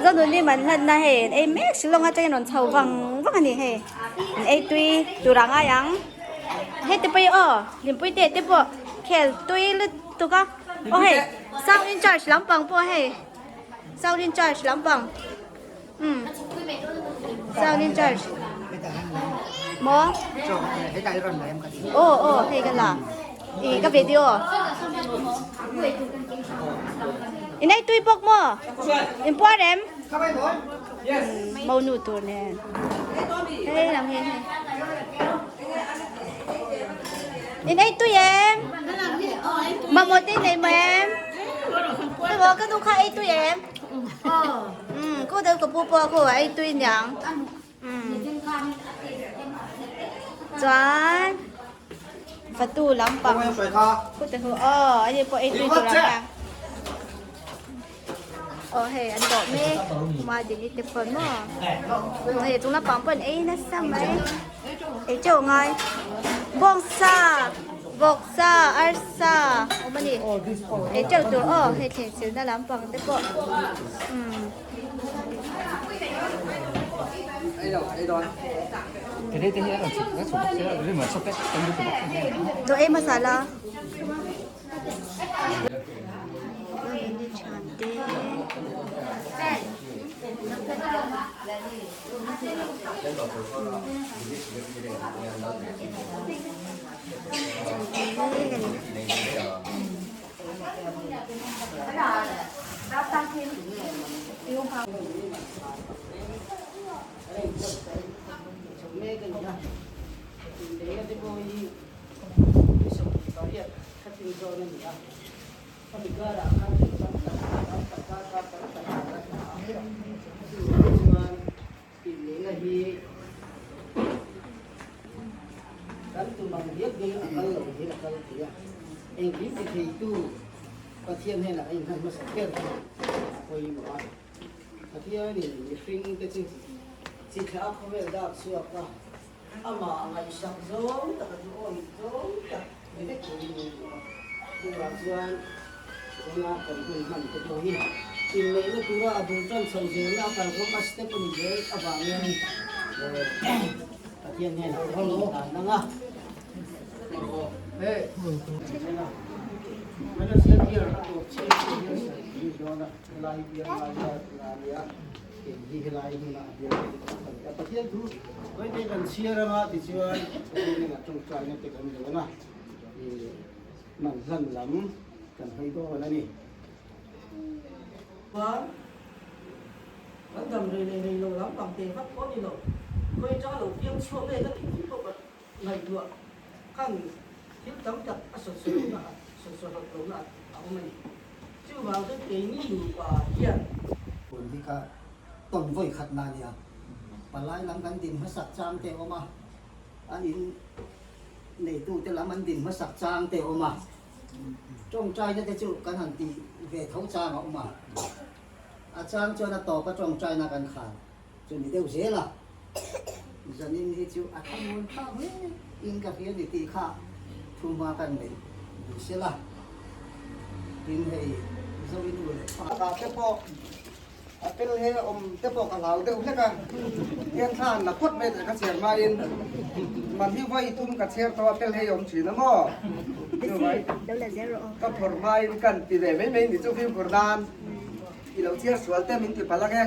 Zonuni man hlanna hei an ei mek Shillong atangin rawn chho vang vang a ni hei an ei tui tur a ngai ang hei te pawh hi aw hlimpui te te pawh khel tui lutuk a aw hei sound in charge lampang pawh hei sound in charge lampang umm sound in charge maw aw aw hei ka la ih ka video in ei tui bawk maw in puar em monu tur nen hei lam hi hei in ei tui em mamawh te nei maw em ka nu kha ei tui em. Umm khu deuh ka pu pawh khu a ei tui niang umm chuan fatu lampang khu te khu aw a ni pawh ei tui tur ang kha aw hei an dawh mek ma dini te pawh maw hei chung lampang pawh an ei nasa mai ei teuh ngai bawngsa vawksa arsa awm a ni ei teuh tur aw hei thleng silna lampang te pawh umm. Chaw ei hmasa la. Kan tum ang hian hi a kal lo hi a kal thei a, engkim ti theitu Pathian hnenah a inhlan hmasa ber chu a pawimawh a. Pathianin mihringte chu chi thla khawvel dak chhuak a, amah ngaihsak zawng tak a duhawm zawng tak ni vek turin min duh a. Chuvang chuan tuna kan hun hman te pawh hi inneihna tura a bul tan chho zelna a kalkawng a step a ni zel avangin Pathian hian a rawn dan ang a. Pathian thu vawiin te kan chhiar anga tichuan Pathian hnenah tawngtaina te kan dawn a, man hlan lam kan hawi dawn a ni. Chuan kan dam rei leh rei lo lampang te vak pawh a ni lo, khawi atanga lo piang chhuak nge ka tih tih pawh ka ngaihtuah khan thil tam tak a sawi sawi lohna ah sawi sawi hlawt lohna ah a awm a ni. Chuvang chuan keini nupa hian. Tun hi ka tawn vawi khat na nia, palai lam kan din hmasak chang te a awm a, an in neitute lam an din hmasak chang te a awm a, tawngtaina te chu kan han tih ve tho chang a awm a, a chang chuan a tawp a tawngtaina kan khar chu ni deuh zel a. Zanin hi chu a thlamuan thlak hle in ka hria ni tih kha thu hma kan nei ni se la, tin hei Zo i nu leh pa. Ka te pawh a tel he awm te pawh ka hlau deuh hlek a, hian thla an la phawt mai teh ka chhiar hmain man hi vawi thum ka chhiar tawh a tel hei awm thin a maw? Chuvai ka phawrh hmain kan ti ve mai mai ni chu fimkhur nan i lo chhiar sual te min ti palh ang e.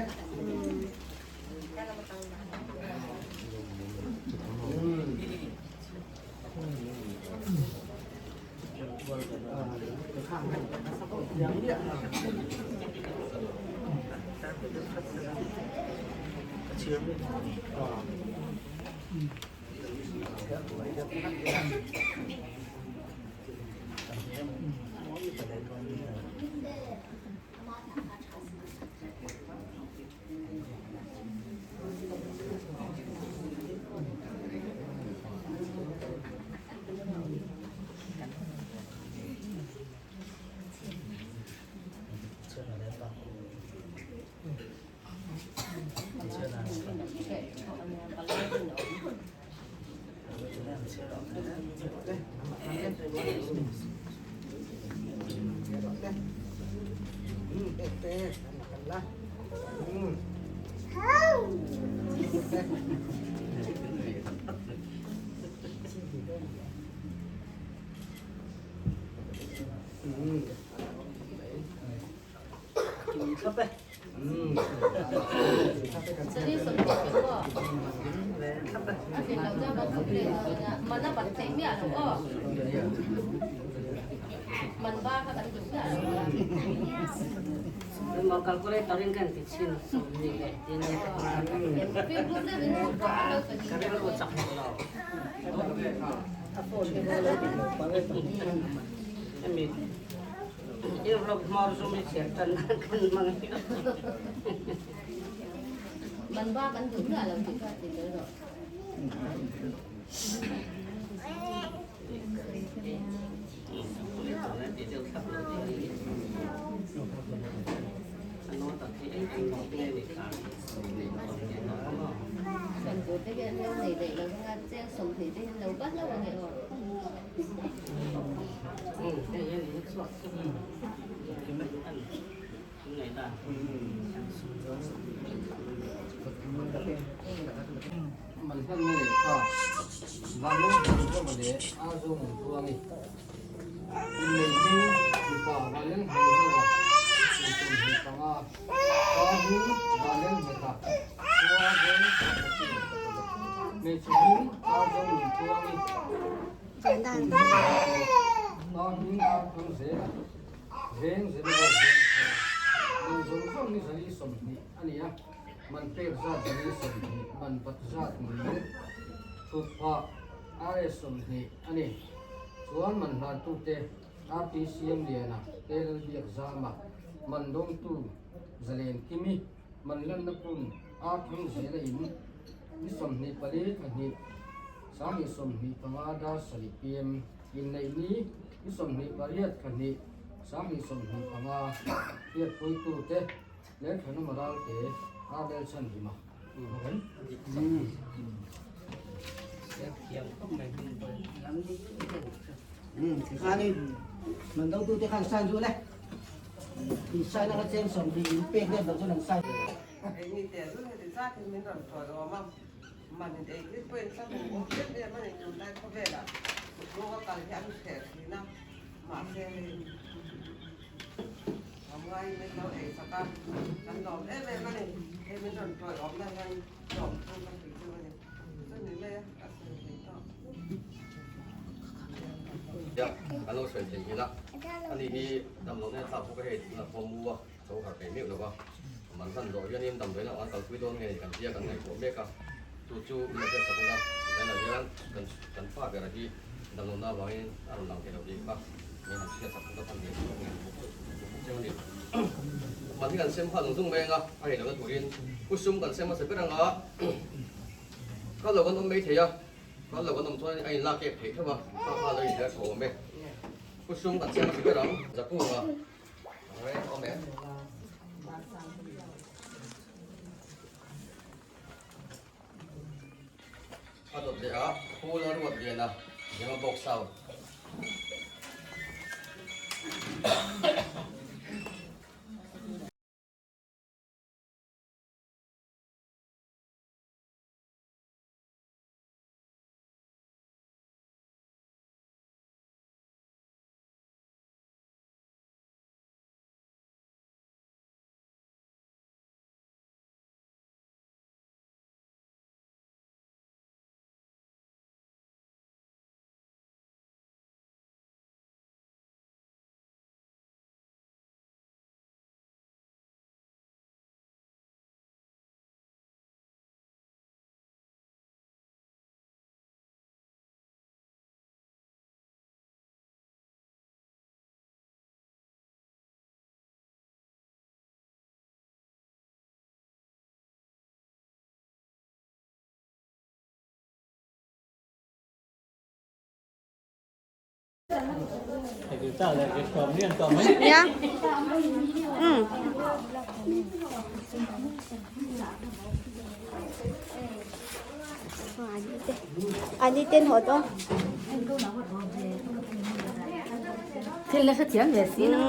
Man hman na leh kha Vanlawng hmun rama leh Aizawng an puang i innei hming mipa Vanleng hmel zawa kum 25, pa hming Vanleng Hmeta khua veng Kawtin, hmeichhe hming Aizawng nun puang i kum 26, pa hming Arthang Zela veng Zeliva veng khua man zawng zawng ni 120 a ni a. Man pek zat 120, man bat zat niin thutphah RS 20 a ni. Chuan man hlantute RTCM Liana, Tel Biak Zama, man dawngtu Zalen Kimi, man lanna pun R Thang Zela in ni 24 thla hnih 2025 dar sarih PM inneih ni ni 28 thla hnih 2025 hriatpuitute Lerthanawma ralte Abel chhan hima Khani man do tu te khan sign chu le in sign anga cheng 20 in pek let lo chuan an sign. Keini te chu heti zatin min rawn tawi awm a, man in ei hlit pawhin thla hmuh awm em em a ni tunlai khawvelah kut a kal hi an hreh thin a, mahse hei Awm ngaiin min lo ei sak a, kan lawm em em a ni. Hei min rawn tawi awmna hian lawm thu ka hrilh chu a ni. Chumi mai a, ka sawi thei tawh. Nia, kan lo sawi thei ngil a. Ani hi damlohna thlak bawk a hei tunah pawh mu a tho harh thei meuh lo va. Man hlan zawh hianin damdawiin ah an kalpui dawn nge ni kan tia kan ngaihtuah mek a. Chu chu min lo hriatsak ula, tunah hian kan kan pa bera hi damlohna avangin a rawn lang thei lo tih kha min han hriatsak ula khan nge nge chiang a ni. Man hi kan sem nghal zung zung mai anga a rei lohna turin pu sum kan sem hmasa ber anga kal lo kan awm mai thei a, kal lo kan awm chuan a inlak kep theih theuh a, kha kha lo inher chho awm e. Pu sum kan sem hmasa ber ang Zakunga awm e. A dawt leh a, phul a ruat lian a, Zema bawk South. Nia. Um. Ani ten hot o. Thil na hrethiam ve si no.